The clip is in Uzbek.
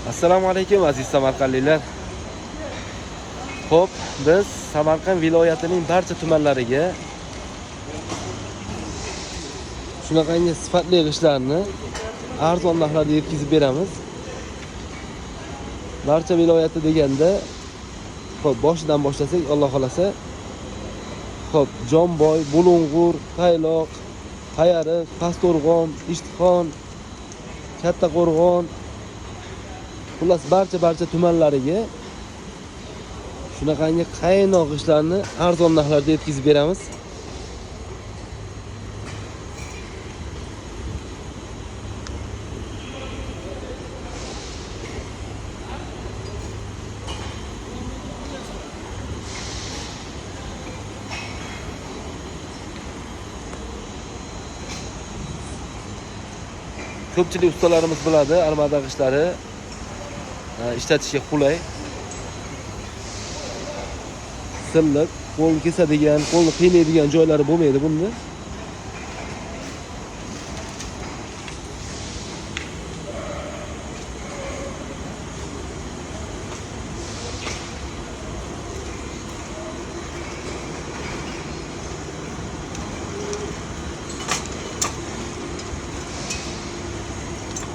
Assalomu alaykum aziz samarqandliklar. Xo'p, biz Samarqand viloyatining barcha tumanlariga shunaqangi sifatli g'ishtlarni arzon narxlarda yetkazib beramiz. Barcha viloyati deganda, xo'p, boshidan boshlasak, Alloh xolasa, xo'p, Jomboy, Bulung'ur, Tayloq, Qayariq, Pastto'rg'on, Ishtixon, Kattaqo'rg'on, xullas barcha tumanlariga shunaqangi qaynoq g'ishtlarni arzon narxlarda yetkazib beramiz. Ko'pchilik ustalarimiz biladi, armada g'ishlari ishlatishga qulay. Silliq, qo'lni kesadigan, qo'lni qiynaydigan joylari bo'lmaydi bunda.